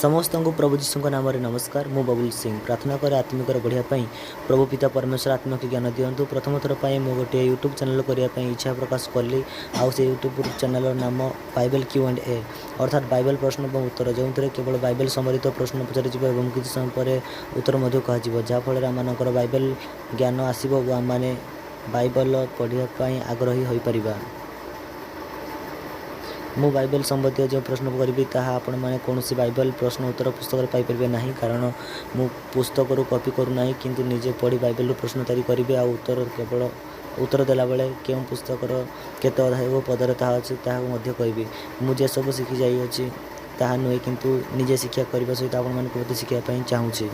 ସମସ୍ତଙ୍କୁ ପ୍ରଭୁ ଯୀଶୁଙ୍କ ନାମରେ ନମସ୍କାର। ମୁଁ ବବୁଲ ସିଂ। ପ୍ରାର୍ଥନା କରେ, ଆତ୍ମିକରେ ବଢ଼ିବା ପାଇଁ ପ୍ରଭୁ ପିତା ପରମେଶ୍ୱର ଆତ୍ମିକ ଜ୍ଞାନ ଦିଅନ୍ତୁ। ପ୍ରଥମ ଥର ପାଇଁ ମୁଁ ଗୋଟିଏ ୟୁଟ୍ୟୁବ୍ ଚ୍ୟାନେଲ୍ କରିବା ପାଇଁ ଇଚ୍ଛା ପ୍ରକାଶ କଲି। ଆଉ ସେ ୟୁଟ୍ୟୁବ୍ ଚ୍ୟାନେଲ୍ର ନାମ ବାଇବେଲ୍ କ୍ୟୁ ଆଣ୍ଡ ଏ, ଅର୍ଥାତ୍ ବାଇବେଲ୍ ପ୍ରଶ୍ନ ଏବଂ ଉତ୍ତର, ଯେଉଁଥିରେ କେବଳ ବାଇବେଲ୍ ସମ୍ବନ୍ଧିତ ପ୍ରଶ୍ନ ପଚରାଯିବ ଏବଂ କିଛି ସମୟ ପରେ ଉତ୍ତର ମଧ୍ୟ କୁହାଯିବ, ଯାହାଫଳରେ ଆମମାନଙ୍କର ବାଇବେଲ୍ ଜ୍ଞାନ ଆସିବ ଓ ଆମମାନେ ବାଇବଲ ପଢ଼ିବା ପାଇଁ ଆଗ୍ରହୀ ହୋଇପାରିବା। ମୁଁ ବାଇବେଲ ସମ୍ବନ୍ଧୀୟ ଯେଉଁ ପ୍ରଶ୍ନ କରିବି, ତାହା ଆପଣମାନେ କୌଣସି ବାଇବେଲ ପ୍ରଶ୍ନ ଉତ୍ତର ପୁସ୍ତକରେ ପାଇପାରିବେ ନାହିଁ, କାରଣ ମୁଁ ପୁସ୍ତକରୁ କପି କରୁନାହିଁ, କିନ୍ତୁ ନିଜେ ପଢ଼ି ବାଇବେଲରୁ ପ୍ରଶ୍ନ ତିଆରି କରିବି। ଆଉ ଉତ୍ତର କେବଳ ଉତ୍ତର ଦେଲାବେଳେ କେଉଁ ପୁସ୍ତକର କେତେ ଅଧ୍ୟାୟ ଓ ପଦରେ ତାହା ଅଛି, ତାହାକୁ ମଧ୍ୟ କହିବି। ମୁଁ ଯେସବୁ ଶିଖି ଯାଇଅଛି ତାହା ନୁହେଁ, କିନ୍ତୁ ନିଜେ ଶିକ୍ଷା କରିବା ସହିତ ଆପଣମାନଙ୍କୁ ମଧ୍ୟ ଶିଖିବା ପାଇଁ ଚାହୁଁଛି।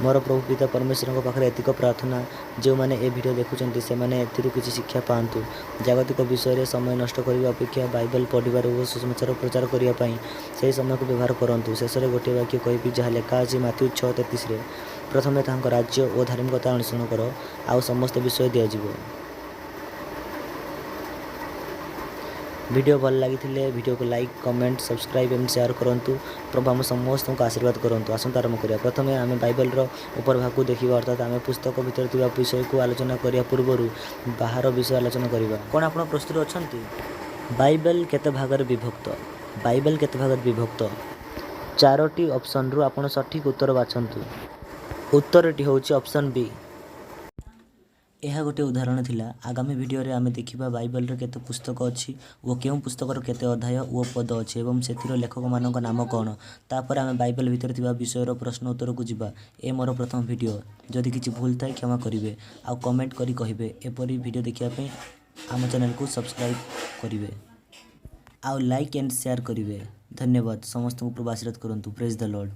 ମୋର ପ୍ରଭୁ ପିତା ପରମେଶ୍ୱରଙ୍କ ପାଖରେ ଏତିକ ପ୍ରାର୍ଥନା, ଯେଉଁମାନେ ଏ ଭିଡ଼ିଓ ଦେଖୁଛନ୍ତି, ସେମାନେ ଏଥିରୁ କିଛି ଶିକ୍ଷା ପାଆନ୍ତୁ। ଜାଗତିକ ବିଷୟରେ ସମୟ ନଷ୍ଟ କରିବା ଅପେକ୍ଷା ବାଇବେଲ ପଢ଼ିବାରେ ଓ ସୁସମାଚାର ପ୍ରଚାର କରିବା ପାଇଁ ସେହି ସମୟକୁ ବ୍ୟବହାର କରନ୍ତୁ। ଶେଷରେ ଗୋଟିଏ ବାକ୍ୟ କହିବି, ଯାହା ଲେଖା ଅଛି ମାଥିଉ 6:33ରେ, "ପ୍ରଥମେ ତାହାଙ୍କ ରାଜ୍ୟ ଓ ଧାର୍ମିକତା ଅନୁସରଣ କର, ଆଉ ସମସ୍ତ ବିଷୟ ଦିଆଯିବ।" ଭିଡ଼ିଓ ଭଲ ଲାଗିଥିଲେ ଭିଡ଼ିଓକୁ ଲାଇକ୍, କମେଣ୍ଟ, ସବସ୍କ୍ରାଇବ୍ ଏବଂ ସେୟାର କରନ୍ତୁ। ପ୍ରଭୁ ଆମ ସମସ୍ତଙ୍କୁ ଆଶୀର୍ବାଦ କରନ୍ତୁ। ଆସନ୍ତୁ ଆରମ୍ଭ କରିବା। ପ୍ରଥମେ ଆମେ ବାଇବେଲର ଉପର ଭାଗକୁ ଦେଖିବା, ଅର୍ଥାତ୍ ଆମେ ପୁସ୍ତକ ଭିତରେ ଥିବା ବିଷୟକୁ ଆଲୋଚନା କରିବା ପୂର୍ବରୁ ବାହାର ବିଷୟ ଆଲୋଚନା କରିବା। କ'ଣ ଆପଣ ପ୍ରସ୍ତୁତ ଅଛନ୍ତି? ବାଇବେଲ କେତେ ଭାଗରେ ବିଭକ୍ତ? ବାଇବେଲ କେତେ ଭାଗରେ ବିଭକ୍ତ? ଚାରୋଟି ଅପସନ୍ରୁ ଆପଣ ସଠିକ୍ ଉତ୍ତର ବାଛନ୍ତୁ। ଉତ୍ତରଟି ହେଉଛି ଅପସନ୍ ବି। ଏହା ଗୋଟିଏ ଉଦାହରଣ ଥିଲା। ଆଗାମୀ ଭିଡ଼ିଓରେ ଆମେ ଦେଖିବା ବାଇବେଲରେ କେତେ ପୁସ୍ତକ ଅଛି ଓ କେଉଁ ପୁସ୍ତକର କେତେ ଅଧ୍ୟାୟ ଓ ପଦ ଅଛି ଏବଂ ସେଥିର ଲେଖକମାନଙ୍କ ନାମ କ'ଣ। ତାପରେ ଆମେ ବାଇବେଲ ଭିତରେ ଥିବା ବିଷୟର ପ୍ରଶ୍ନ ଉତ୍ତରକୁ ଯିବା। ଏ ମୋର ପ୍ରଥମ ଭିଡ଼ିଓ। ଯଦି କିଛି ଭୁଲ ଥାଏ, କ୍ଷମା କରିବେ ଆଉ କମେଣ୍ଟ କରି କହିବେ। ଏପରି ଭିଡ଼ିଓ ଦେଖିବା ପାଇଁ ଆମ ଚ୍ୟାନେଲକୁ ସବସ୍କ୍ରାଇବ୍ କରିବେ ଆଉ ଲାଇକ୍ ଆଣ୍ଡ ସେୟାର କରିବେ। ଧନ୍ୟବାଦ ସମସ୍ତଙ୍କୁ। ପ୍ରଭୁ ଆଶୀର୍ବାଦ କରନ୍ତୁ। Praise the Lord.